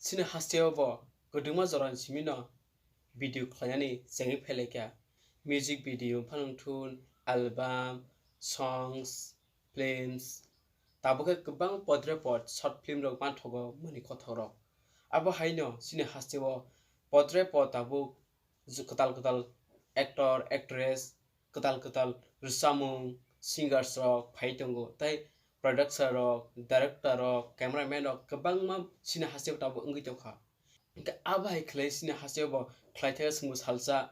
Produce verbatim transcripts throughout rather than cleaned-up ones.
Chini hasteo bo kwdwma jorani simi no video khlainani chengwi phailaikha. Music video phano wngthun, album, songs, films, tabuk khe kwbang podre pod short film rok manthogo mani kothok rok. Abo haino chini hasteo podre pod tabuk kwtal kwtal actor, actress, kwtal kwtal rwchapmung, singers rok phai tongo, tei producer rok, director rok, cameraman rok kwbangma chini hasteo tabuk wngwi tongkha. Hwnkhe abo hai khlai chini hasteo bo khlaithai chwngbo salsa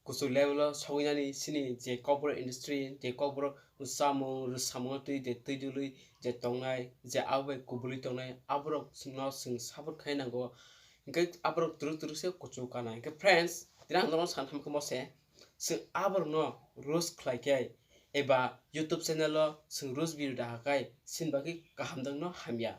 kuchuk level o sogwinani chini je kokborok industry, je kokborok chamung rwchapmung twi je twi dului je tongnai, je abo bai kubului tongnai, aborok chwngno chwng support khai nango. Hwnkhe aborok twrwk twrwk se kuchuk kana. Hwnkhe friends, tini ang norok santham khe mose, chwng aborokno roast khlai khe eba YouTube channel o chwng roast video daha khai chini bagwi kaham dangno hamya.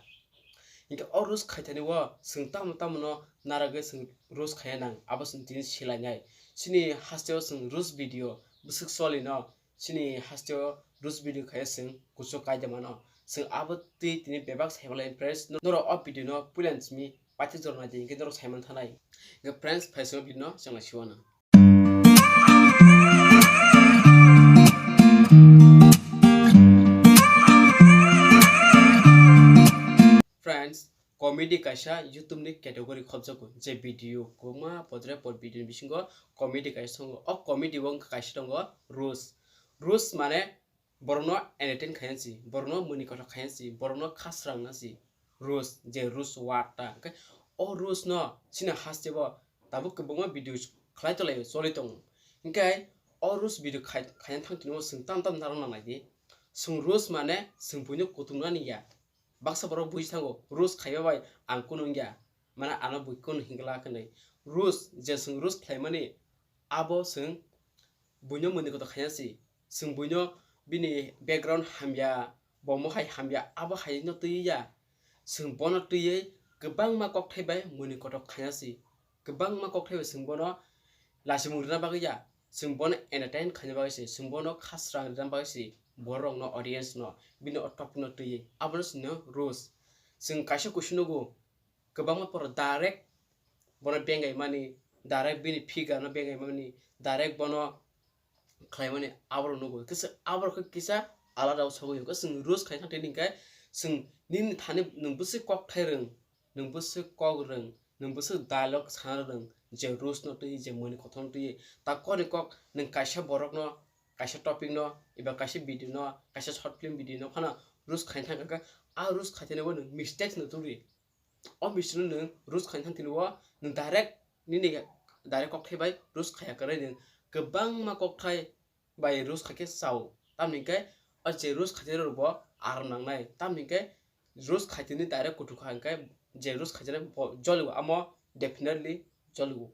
Hwnkhe o roast khaithani o chwng tamo tamo no naragwi chwng roast khaiya nang, abo chwng tini silainai. Chini hasteo chwng roast video bwswk solino, chini hasteo roast video khaiya chwng kuchuk kaida mano. Chwng abo twi tini bebak saimanlai friends, norok o video no puilani simi paithak jora naidi, hwnkhe norok saiman thanai. Hwnkhe friends, phaisingno video no chwng lai siwana. Friends, comedy kaisa YouTube ni category khopjago, je video kwbangma podre pod video ni bisingo comedy kaisa tongo. O comedy o wngkha kaisa tongo roast. Roast mane borokno entertain khaina si, borokno muni kothok khaina si, borokno khasrangna si. Roast, je roast word ta. Hwnkhe o roast no chini hasteo tabuk kwbangma video khlai tonglaio, choli tongo. Hwnkhe o roast video khai-, khaina thang tini o chwng tam tam narwkna naidi. Chwng roast mane chwng buino kutung nani ya. Baksa borok buji thango, roast khaiba bai ang kunu wngya, mane ano bui kunu hingla khe nai. Roast, je chwng roast khlaimani, abo chwng buino muni kotor khaina si. Chwng buino bini background hamya, bomo hai hamya, abo hai no twi ya. Chwng bono twiwi kwbangma kokthai bai muni kotor khaina si. Kwbangma kokthai bai chwng bono lasimung rwna bagwi ya, chwng bono entertain khaina bagwi se, chwng bono khasrang rwna bagwi se, borok no, audience no, bini o topic no twiwi, abono chwngno roast. Chwng kaisa kuisu nugo, kwbangma borok direct bono bengai mani, direct bini figure no bengai mani, direct bono khlaimani aborok nugo. Kisa aborok khe kisa alada o sogwi o. Chwng roast khai thang tini hwnkhe chwng nini thani nwng bwswk kokthai rwng, nwng bwswk kok rwng, nwng bwswk dialogue sana rwng, je roast no twi, je mani kothon twi, ta kok ni kok nwng kaisa borok no, kaisa topic no, eba kaisa video no, kaisa short film video no phano roast khai thang kha, a roast khai thani bo nwng mistakes no tubri. O mistakes no nwng roast khai thang tini o nwng direct nini direct kokthai bai roast khaya kwrwi nwng kwbangma kokthai bai roast khaikhe chao. Tamni hwnkhe o je roast khaitini rok bo aram nangnai. Tamni hwnkhe roast khaitini direct kuthuk kha hwnkhe je roast khaitini bo joligo, amo definitely joligo.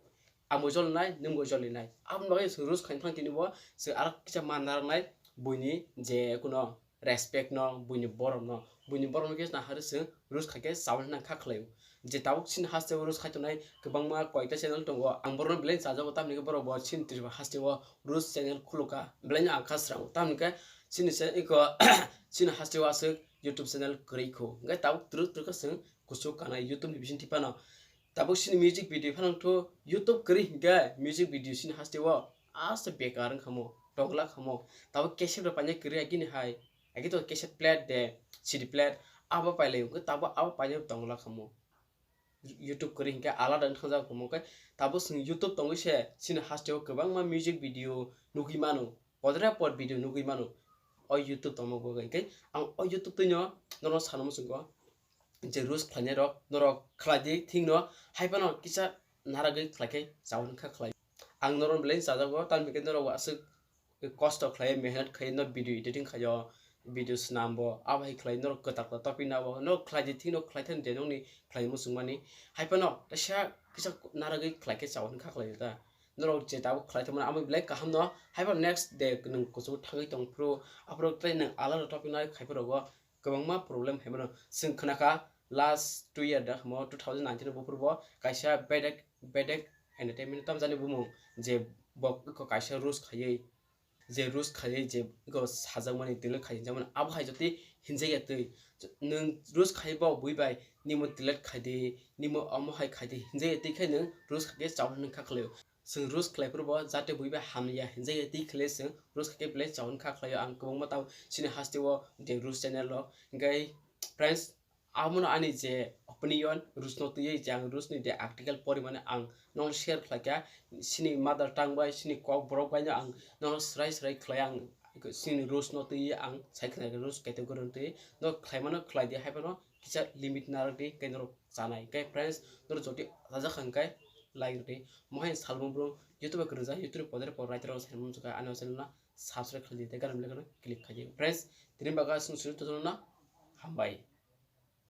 Amo jolinai, nwngbo jolinai. Aboni bagwi chwng roast khaina thang tini bo chwng aro kisa man narwknai buini je kuno respect no, buini borok no, buini borok no khe nahari chwng roast khaikhe chaui nang kha khlaio. Je tabuk chini hasteo roast khai tongnai kwbangma koita channel tongo, ang borokno belai chajago, tamni hwnkhe borok bo chini Tripura hasteo roast channel khulukha, belai no ang kha srango, tamni hwnkhe chini se iko chini hasteo aswk YouTube channel kwrwi kho, hwnkhe tabuk twrwk twrwk khe chwng kuchuk kanai YouTube ni bisingtwi phano. Tabuk chini music video phano wngthu YouTube kwrwi hwnkhe music video chini hasteo aswk bekar wngkhamo, tongla khamo, tabuk cassette rok paina kwrwi agini hai. Agi to cassette player de, C D player, abo pailai hwnkhe tabuk abo paina tongla khamo. YouTube kwrwi hwnkhe alada wng thangjak hwnkhe tabuk chwng YouTube tongwi se chini hasteo kwbangma music video nugwi mano, podre pod video nugwi mano. O YouTube tongma bagwi hwnkhe ang o YouTube twino norok sana muchungo je roast khlainai rok norok khlai di thik no, hai phano kisa naragwi khlai khe chaui kha khlai. Ang norok belai chajago, tamni hwnkhe norok aswk kosto khlai, mehnat khai, no video editing khaio, video swnambo, abo hai khlai norok kwtal kwtal topic nabo, norok khlai di thik no khlai thani de nokni khlai muchungmani. Hai phano teisa kisa naragwi khlai khe chaui kha khlai ta. Norok je tabuk khlai tongmani amo belai kaham no, hai phano next day nwng kuchuk thangwi tong phuru, aphuru tei nwng alada topic nai khai phuru rogo kwbangma problem hai mano. Chwng khna kha last two year da mo two thousand nineteen buphuru bo kaisa bedek bedek entertainment tamjani bumung je bo kaisa roast khaiwi je roast khaidi, je go sajakmani delete khai hinjakmani, abo hai jotoi hinjakya twi. Nwng roast khai bo bui bai nimo delete khaidi, nimo omo hai khaidi hinjakya twi khai nwng roast khaikhe chao hwnwi kha khlaio. Chwng roast khlai phuru bo jate bui bai hamya hinjakya twi khlai chwng roast khaikhe belai chao hwnwi kha khlaio. Ang kwbangma tamo chini haste o je roast channel rok, hinkhe friends, abono ani je opinion roast no twiwi je ang roast ni je article porimani ang nono share khlaikha, chini mother tongue bai, chini kok borok baino ang nono swrai swrai khlai ang chini roast no twiwi ang sai khlaikha, roast category no twiwi no khlaimano khlaidi, haiphano kisa limit narwkdi, hinkhe norok chanai. Hinkhe friends, norok jotoi chajak kha hinkhe like rwdi. Mohai salmo bro YouTube kwrwngjak, YouTube podre pod raitero saimung jaka ani channel no subscribe khlaidi tei gana belai kheno click khaidi. Friends, tini bagwi aswk sunu totono, hambai.